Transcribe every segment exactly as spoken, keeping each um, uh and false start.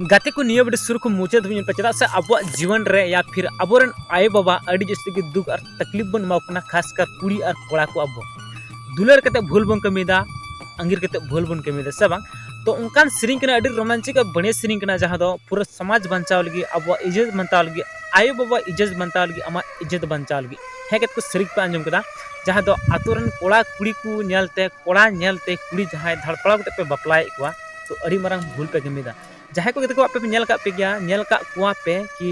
ᱜᱟᱛᱮ ᱠᱚ, ᱱᱤᱭᱟᱹ ᱵᱷᱤᱰᱤᱭᱳ ᱥᱩᱨ ᱠᱷᱚᱱ ᱢᱩᱪᱟᱹᱫ ᱫᱷᱟᱹᱵᱤᱡ ᱧᱮᱞ ᱯᱮ, ᱪᱮᱫᱟᱜ ᱥᱮ ᱟᱵᱚᱣᱟᱜ ᱡᱤᱭᱚᱱ ᱨᱮ ᱭᱟ ᱯᱷᱤᱨ ᱟᱵᱚᱨᱮᱱ ᱟᱭᱳᱼᱵᱟᱵᱟ ᱟᱹᱰᱤ ᱡᱟᱹᱥᱛᱤ ᱜᱮ ᱫᱩᱠ ᱟᱨ ᱛᱟᱠᱞᱤᱯ ᱵᱚᱱ ᱮᱢᱟ ᱠᱚ ᱠᱟᱱᱟ, ᱠᱷᱟᱥ ᱠᱟᱨ ᱠᱩᱲᱤ ᱟᱨ ᱠᱚᱲᱟ ᱠᱚ᱾ ᱟᱵᱚ ᱫᱩᱞᱟᱹᱲ ᱠᱟᱛᱮ ᱵᱷᱩᱞ ᱵᱚᱱ ᱠᱟᱹᱢᱤᱭᱮᱫᱟ, ᱟᱸᱜᱤᱨ ᱠᱟᱛᱮ ᱵᱷᱩᱞ ᱵᱚᱱ ᱠᱟᱹᱢᱤᱭᱮᱫᱟ, ᱥᱮ ᱵᱟᱝ? ᱛᱚ ᱚᱱᱠᱟᱱ ᱥᱮᱨᱮᱧ ᱠᱟᱱᱟ, ᱟᱹᱰᱤ ᱨᱳᱢᱟᱱᱪᱤᱠ ᱟᱨ ᱵᱟᱹᱲᱤᱡ ᱥᱮᱨᱮᱧ ᱠᱟᱱᱟ, ᱡᱟᱦᱟᱸ ᱫᱚ ᱯᱩᱨᱟᱹ ᱥᱚᱢᱟᱡᱽ ᱵᱟᱧᱪᱟᱣ ᱞᱟᱹᱜᱤᱫ, ᱟᱵᱚᱣᱟᱜ ᱤᱡᱽᱡᱚᱛ ᱵᱟᱧᱪᱟᱣ ᱞᱟᱹᱜᱤᱫ, ᱟᱭᱳᱼᱵᱟᱵᱟ ᱤᱡᱽᱡᱚᱛ ᱵᱟᱧᱪᱟᱣ ᱞᱟᱹᱜᱤᱫ, ᱟᱢᱟᱜ ᱤᱡᱽᱡᱚᱛ ᱵᱟᱧᱪᱟᱣ ᱞᱟᱹᱜᱤᱫ᱾ ᱦᱮᱸ, ᱜᱟᱛᱮ ᱠᱚ, ᱥᱮᱨᱮᱧ ᱯᱮ ᱟᱸᱡᱚᱢ ᱠᱮᱫᱟ, ᱡᱟᱦᱟᱸ ᱫᱚ ᱟᱛᱳ ᱨᱮᱱ ᱠᱚᱲᱟ ᱠᱩᱲᱤ ᱠᱚ ᱧᱮᱞᱛᱮ, ᱠᱚᱲᱟ ᱧᱮᱞᱛᱮ ᱠᱩᱲᱤ ᱡᱟᱦᱟᱸᱭ ᱫᱷᱟᱲᱯᱟᱲᱟᱣ ᱠᱟᱛᱮ ᱯᱮ ᱵᱟᱯᱞᱟᱭᱮᱫ ᱠᱚᱣᱟ, ᱛᱚ ᱟᱹᱰᱤ ᱢᱟᱨᱟᱝ ᱵᱷᱩᱞ ᱯᱮ ᱠᱟᱹᱢᱤᱭᱮᱫᱟ᱾ ᱡᱟᱦᱟᱸᱭ ᱠᱚ ᱜᱟᱛᱮ ᱠᱚ ᱟᱯᱮ ᱯᱮ ᱧᱮᱞ ᱟᱠᱟᱫ ᱯᱮ ᱜᱮᱭᱟ, ᱧᱮᱞ ᱟᱠᱟᱫ ᱠᱚᱣᱟ ᱯᱮ ᱠᱤ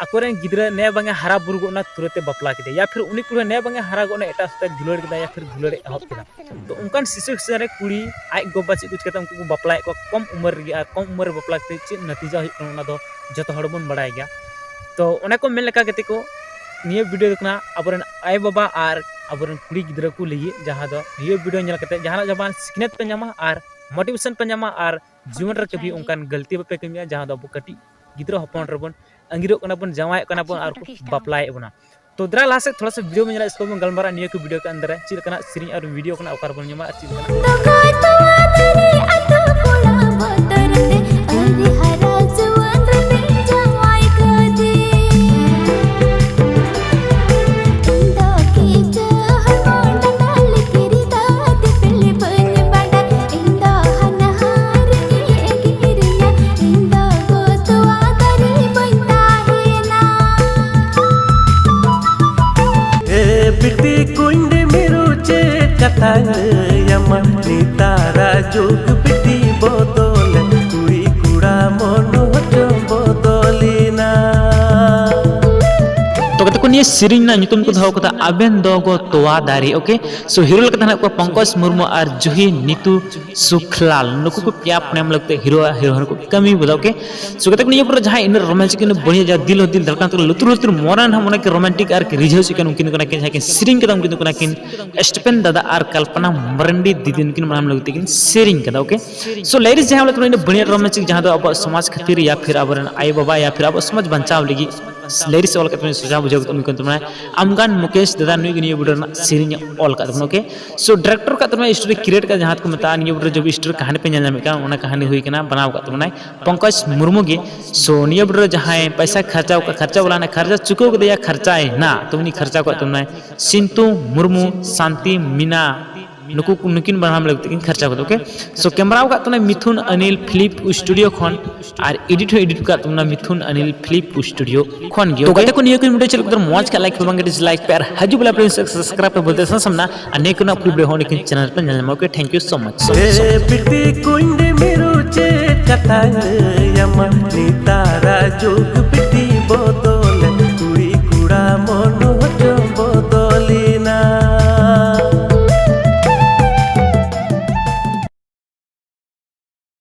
ᱟᱠᱚᱨᱮᱱ ᱜᱤᱫᱽᱨᱟᱹ ᱱᱮ ᱵᱟᱝᱮ ᱦᱟᱨᱟ ᱵᱩᱨᱩ ᱜᱚᱫ ᱮᱱᱟ, ᱛᱩᱨᱟᱹᱛ ᱮ ᱵᱟᱯᱞᱟ ᱠᱮᱫᱮᱭᱟ, ᱭᱟ ᱯᱷᱤᱨ ᱩᱱᱤ ᱠᱩᱲᱤ ᱦᱚᱸ ᱱᱮ ᱵᱟᱝᱮ ᱦᱟᱨᱟ ᱜᱚᱫ ᱮᱱᱟ, ᱮᱴᱟᱜ ᱥᱟᱶᱛᱮ ᱫᱩᱞᱟᱹᱲ ᱠᱮᱫᱟ, ᱭᱟ ᱯᱷᱤᱨ ᱫᱩᱞᱟᱹᱲ ᱮ ᱮᱦᱚᱵ ᱠᱮᱫᱟ᱾ ᱛᱚ ᱚᱱᱠᱟᱱ ᱥᱤᱪᱩᱭᱮᱥᱚᱱ ᱨᱮ ᱠᱩᱲᱤ ᱟᱡ ᱜᱚ ᱵᱟᱵᱟ ᱪᱮᱫ ᱠᱚ ᱪᱤᱠᱟᱹᱛᱮ ᱩᱱᱠᱩ ᱠᱚ ᱵᱟᱯᱞᱟᱭᱮᱫ ᱠᱚᱣᱟ ᱠᱚᱢ ᱩᱢᱮᱨ ᱨᱮᱜᱮ, ᱟᱨ ᱠᱚᱢ ᱩᱢᱮᱨ ᱨᱮ ᱵᱟᱯᱞᱟ ᱠᱟᱛᱮ ᱪᱮᱫ ᱱᱟᱛᱤᱡᱟ ᱦᱩᱭᱩᱜ ᱠᱟᱱᱟ, ᱚᱱᱟ ᱫᱚ ᱡᱚᱛᱚ ᱦᱚᱲ ᱵᱚᱱ ᱵᱟᱲᱟᱭ ᱜᱮᱭᱟ᱾ ᱛᱚ ᱚᱱᱮ ᱠᱚ ᱢᱮᱱ ᱞᱮᱠᱟ, ᱜᱟᱛᱮ ᱠᱚ, ᱱᱤᱭᱟᱹ ᱵᱷᱤᱰᱤᱭᱳ ᱫᱚ ᱠᱟᱱᱟ ᱟᱵᱚᱨᱮᱱ ᱟᱭᱳᱼᱵᱟᱵᱟ ᱟᱨ ᱟᱵᱚᱨᱮᱱ ᱠᱩᱲᱤ ᱜᱤᱫᱽᱨᱟᱹ ᱠᱚ ᱞᱟᱹᱜᱤᱫ, ᱡᱟᱦᱟᱸ ᱫᱚ ᱱᱤᱭᱟᱹ ᱵᱷᱤᱰᱤᱭᱳ ᱧᱮᱞ ᱠᱟᱛᱮ ᱡᱟᱦᱟᱱᱟᱜ ᱡᱟᱦᱟᱸ ᱥᱤᱠᱷᱱᱟᱹᱛ ᱯᱮ ᱧᱟᱢᱟ ᱟᱨ ᱢᱳᱴᱤᱵᱷᱮᱥᱚᱱ ᱯᱮ ᱧᱟᱢᱟ, ᱟᱨ ᱡᱤᱭᱚᱱ ᱨᱮ ᱠᱟᱹᱵᱷᱤ ᱚᱱᱠᱟᱱ ᱜᱟᱹᱞᱛᱤ ᱵᱟᱯᱮ ᱠᱟᱹᱢᱤᱭᱟ, ᱡᱟᱦᱟᱸ ᱫᱚ ᱟᱵᱚ ᱠᱟᱹᱴᱤᱡ ᱜᱤᱫᱽᱨᱟᱹ ᱦᱚᱯᱚᱱ ᱨᱮᱵᱚᱱ ᱟᱸᱜᱤᱨᱚᱜ ᱠᱟᱱᱟ ᱵᱚᱱ, ᱡᱟᱶᱟᱭᱚᱜ ᱠᱟᱱᱟ ᱵᱚᱱ, ᱟᱨ ᱠᱚ ᱵᱟᱯᱞᱟᱭᱮᱫ ᱵᱚᱱᱟ᱾ ᱛᱚ ᱫᱮᱞᱟ ᱞᱟᱦᱟ ᱥᱮᱫ ᱛᱷᱚᱲᱟ ᱥᱟ ᱵᱷᱤᱰᱤᱭᱳ ᱵᱚᱱ ᱧᱮᱞᱟ, ᱤᱥᱠᱩᱞ ᱵᱚᱱ ᱜᱟᱞᱢᱟᱨᱟᱜᱼᱟ ᱱᱤᱭᱟᱹ ᱠᱚ ᱵᱷᱤᱰᱤᱭᱳ ᱠᱮ ᱟᱱᱫᱟᱨ ᱨᱮ ᱪᱮᱫ ᱞᱮᱠᱟᱱᱟᱜ ᱥᱮᱨᱮᱧ ᱟᱨ ᱵᱷᱤᱰᱤᱭᱳ ᱠᱟᱱᱟ, ᱚᱠᱟ ᱨᱮᱵᱚᱱ ᱧᱟᱢᱟ ᱟᱨ ᱪᱮᱫ ᱞᱮᱠᱟᱱᱟᱜ᱾ ᱫᱚᱠᱚ ᱛᱚᱣᱟ ᱫᱟᱨᱮ ᱟᱛᱳ ᱠᱚᱲᱟ ᱵᱚᱛᱚᱨ ᱛᱮ, ᱟᱹᱰᱤ ᱦᱟᱨᱟ ᱡᱩᱣᱟᱹᱱ ᱨᱮ ᱛᱮᱧ ᱡᱟᱶᱟᱭ ᱠᱟᱫᱮ᱾ ᱤᱧ ᱫᱚ ᱠᱤᱪᱟᱹ ᱦᱚᱲᱢᱚ ᱰᱟᱸᱰᱟ ᱞᱤᱠᱤᱨ ᱫᱟ, ᱫᱤᱯᱤᱞ ᱵᱟᱹᱧ ᱵᱟᱰᱟᱭ, ᱤᱧ ᱫᱚ ᱦᱟᱱᱦᱟᱨ ᱜᱮ ᱮᱜᱮᱨᱤᱧᱟ, ᱤᱧ ᱫᱚ ᱜᱚ ᱛᱚᱣᱟ ᱫᱟᱨᱮ ᱵᱟᱹᱧ ᱛᱟᱦᱮᱱᱟ᱾ ᱮ ᱵᱤᱴᱤ ᱠᱩᱸᱭᱰᱤ ᱢᱤᱨᱩ, ᱪᱮᱫ ᱠᱟᱛᱷᱟᱧ ᱞᱟᱹᱭᱟᱢᱟ, ᱱᱮᱛᱟᱨᱟᱜ ᱡᱩᱜᱽ ᱵᱤᱴᱤ ᱵᱚᱫᱚᱞ, ᱠᱩᱲᱤ ᱠᱚᱲᱟ ᱢᱚᱱ ᱦᱚᱪᱚ ᱵᱚᱫᱚᱞᱮᱱᱟ᱾ ᱛᱚ ᱜᱟᱛᱮ ᱠᱚ, ᱱᱤᱭᱟᱹ ᱥᱮᱨᱮᱧ ᱨᱮᱱᱟᱜ ᱧᱩᱛᱩᱢ ᱠᱚ ᱫᱚᱦᱚ ᱠᱟᱫᱟ ᱟᱵᱮᱱ ᱫᱚ ᱜᱚ ᱛᱚᱣᱟ ᱫᱟᱨᱮ, ᱳᱠᱮ? ᱥᱳ ᱦᱤᱨᱳ ᱞᱮᱠᱟᱛᱮ ᱦᱮᱱᱟᱜ ᱠᱚᱣᱟ ᱯᱚᱝᱠᱚᱡᱽ ᱢᱩᱨᱢᱩ ᱟᱨ ᱡᱩᱦᱤ ᱱᱤᱛᱩ ᱥᱩᱠᱞᱟᱞ, ᱱᱩᱠᱩ ᱠᱚ ᱯᱮᱭᱟ ᱯᱩᱱᱭᱟ ᱞᱟᱹᱜᱤᱫ ᱛᱮ ᱦᱤᱨᱳ ᱟᱨ ᱦᱤᱨᱳᱭᱤᱱ ᱠᱚ ᱠᱟᱹᱢᱤ ᱵᱚᱫᱟ, ᱳᱠᱮ? ᱥᱳ ᱜᱟᱛᱮ ᱠᱚ, ᱱᱤᱭᱟᱹ ᱯᱚᱨᱮ ᱡᱟᱦᱟᱸᱭ ᱤᱱᱟᱹ ᱨᱳᱢᱟᱱᱥ ᱠᱤᱱ ᱵᱟᱹᱲᱤᱭᱟ, ᱡᱟ ᱫᱤᱞ ᱦᱚᱸ ᱫᱤᱞ ᱫᱷᱟᱲᱠᱟᱱ ᱛᱟᱠᱚ, ᱞᱩᱛᱩᱨ ᱞᱩᱛᱩᱨ ᱢᱚᱱᱮ ᱦᱚᱸ ᱢᱚᱱᱮ ᱠᱤ ᱨᱳᱢᱟᱱᱴᱤᱠ ᱟᱨ ᱠᱤ ᱨᱤᱡᱷᱟᱹᱣ ᱦᱚᱪᱚ ᱠᱟᱱ, ᱩᱱᱠᱤᱱ ᱫᱚ ᱠᱟᱱᱟ ᱠᱤᱱ, ᱡᱟᱦᱟᱸᱭ ᱠᱤᱱ ᱥᱮᱨᱮᱧ ᱠᱟᱫᱟ, ᱩᱱᱠᱤᱱ ᱫᱚ ᱠᱟᱱᱟ ᱠᱤᱱ ᱥᱴᱤᱯᱮᱱ ᱫᱟᱫᱟ ᱟᱨ ᱠᱟᱞᱯᱚᱱᱟ ᱢᱟᱨᱟᱱᱰᱤ ᱫᱤᱫᱤ, ᱩᱱᱠᱤᱱ ᱢᱟᱲᱟᱝ ᱞᱟᱹᱜᱤᱫ ᱛᱮᱠᱤᱱ ᱥᱮᱨᱮᱧ ᱠᱟᱫᱟ, ᱳᱠᱮ? ᱥᱳ ᱞᱟᱹᱭ ᱨᱮ ᱡᱟᱦᱟᱸ ᱵᱚᱞᱮ ᱤᱱᱟᱹ ᱵᱟᱹᱲᱤᱭᱟ ᱨᱳᱢᱟᱱᱥ ᱠᱤᱱ, ᱡᱟᱦᱟᱸ ᱫᱚ ᱟᱵᱚᱣᱟᱜ ᱥᱚᱢᱟᱡᱽ ᱠᱷᱟᱹᱛᱤᱨ ᱭᱟ ᱯᱷᱤᱨ ᱟᱵᱚᱨᱮᱱ ᱟᱭᱳ ᱵᱟᱵᱟ ᱭᱟ ᱯᱷᱤᱨ ᱟᱵᱚᱣᱟᱜ ᱥᱚᱢᱟᱡᱽ ᱵᱟᱧᱪᱟᱣ ᱞᱟᱹᱜᱤᱫ ᱞᱤᱨᱤᱠᱥ ᱚᱞ ᱠᱟᱛᱮ ᱥᱚᱡᱟ ᱵᱩᱡᱷᱟᱹᱣ ᱠᱟᱛᱮ ᱩᱱᱤ ᱠᱟᱱ ᱛᱟᱵᱚᱱᱟᱭ ᱟᱢᱜᱟᱱ ᱢᱩᱠᱮᱥ ᱫᱟᱫᱟ, ᱱᱩᱭ ᱜᱮ ᱱᱤᱭᱟᱹ ᱵᱷᱤᱰᱤᱭᱳ ᱨᱮᱱᱟᱜ ᱥᱮᱨᱮᱧ ᱚᱞ ᱠᱟᱫ ᱛᱟᱵᱚᱱᱟ᱾ ᱳᱠᱮ, ᱥᱳ ᱰᱟᱭᱨᱮᱠᱴᱚᱨ ᱠᱟᱫ ᱛᱟᱵᱚᱱᱟᱭ, ᱥᱴᱳᱨᱤ ᱠᱨᱤᱭᱮᱴ ᱠᱟᱫ, ᱡᱟᱦᱟᱸ ᱫᱚᱠᱚ ᱢᱮᱛᱟᱜᱼᱟ, ᱱᱤᱭᱟᱹ ᱵᱷᱤᱰᱤᱭᱳ ᱨᱮ ᱡᱚᱵ ᱥᱴᱳᱨᱤ ᱠᱟᱹᱦᱱᱤ ᱯᱮ ᱧᱮᱞ ᱧᱟᱢᱮᱫ ᱠᱟᱱ, ᱚᱱᱟ ᱠᱟᱹᱦᱱᱤ ᱦᱩᱭ ᱠᱟᱱᱟ, ᱵᱮᱱᱟᱣ ᱠᱟᱫ ᱛᱟᱵᱚᱱᱟᱭ ᱯᱚᱝᱠᱚᱡᱽ ᱢᱩᱨᱢᱩ ᱜᱮ᱾ ᱥᱳ ᱱᱤᱭᱟᱹ ᱵᱷᱤᱰᱤᱭᱳ ᱨᱮ ᱡᱟᱦᱟᱸᱭ ᱯᱚᱭᱥᱟ ᱠᱷᱚᱨᱪᱟ ᱠᱟᱜ, ᱠᱷᱚᱨᱪᱟ ᱵᱚᱞᱟ ᱠᱷᱚᱨᱪᱟ ᱪᱩᱠᱟᱹᱣ ᱠᱟᱫᱮᱭᱟ, ᱠᱷᱚᱨᱪᱟᱭ ᱱᱟ, ᱛᱚ ᱩᱱᱤ ᱠᱷᱚᱨᱪᱟ ᱠᱟᱫ ᱛᱟᱵᱚᱱᱟᱭ ᱥᱤᱱᱛᱩ ᱢᱩᱨᱢᱩ, ᱥᱟᱱᱛᱤ ᱢᱤᱱᱟ, ᱱᱩᱠᱩ ᱱᱩᱠᱤᱱ ᱵᱟᱱᱟᱢ ᱞᱟᱹᱜᱤᱫ ᱛᱮᱠᱤᱱ ᱠᱷᱚᱨᱪᱟ ᱠᱟᱫᱟ᱾ ᱳᱠᱮ, ᱥᱳ ᱠᱮᱢᱮᱨᱟ ᱠᱟᱫ ᱛᱟᱵᱚᱱᱟᱭ ᱢᱤᱛᱷᱩᱱ ᱚᱱᱤᱞ ᱯᱷᱤᱞᱤᱯ ᱥᱴᱩᱰᱤᱭᱳ ᱠᱷᱚᱱ, ᱟᱨ ᱮᱰᱤᱴ ᱦᱚᱸ ᱮᱰᱤᱴ ᱠᱟᱫ ᱛᱟᱵᱚᱱᱟ ᱢᱤᱛᱷᱩᱱ ᱚᱱᱤᱞ ᱯᱷᱤᱞᱤᱯ ᱥᱴᱩᱰᱤᱭᱳ ᱠᱷᱚᱱ ᱜᱮ᱾ ᱛᱚ ᱳᱠᱮ, ᱜᱟᱛᱮ ᱠᱚ, ᱱᱤᱭᱟᱹ ᱠᱚ ᱢᱤᱫᱴᱮᱡ ᱪᱮᱫ ᱞᱮᱠᱟ ᱢᱚᱡᱽ ᱠᱷᱟᱱ ᱞᱟᱭᱤᱠ ᱯᱮ, ᱵᱟᱝ ᱰᱤᱥᱞᱟᱭᱤᱠ ᱯᱮ, ᱟᱨ ᱦᱤᱡᱩᱜ ᱵᱮᱞᱟ ᱯᱞᱮ ᱥᱟᱵᱥᱠᱨᱟᱭᱤᱵ ᱯᱮ ᱵᱚᱞᱛᱮ ᱥᱟᱱᱟᱢ ᱥᱟᱢᱱᱟ, ᱟᱨ ᱱᱤᱭᱟᱹ ᱠᱚᱨᱮᱱᱟᱜ ᱯᱷᱩᱞ ᱵᱷᱤᱰᱤᱭᱳ ᱦᱚᱸ ᱩᱱᱤ ᱠᱤᱱ ᱪᱮᱱᱮᱞ ᱯᱮ ᱧᱮᱞ ᱧᱟᱢᱟ᱾ Okay, thank you so much. ᱮ ᱵᱤᱴᱤ ᱠᱩᱸᱰ ᱢᱤᱨᱩ ᱪᱮᱫ ᱠᱟᱛᱷᱟᱧ ᱞᱟᱹᱭᱟᱢᱟ, ᱱᱮᱛᱟᱨᱟᱜ ᱡᱩᱜᱽ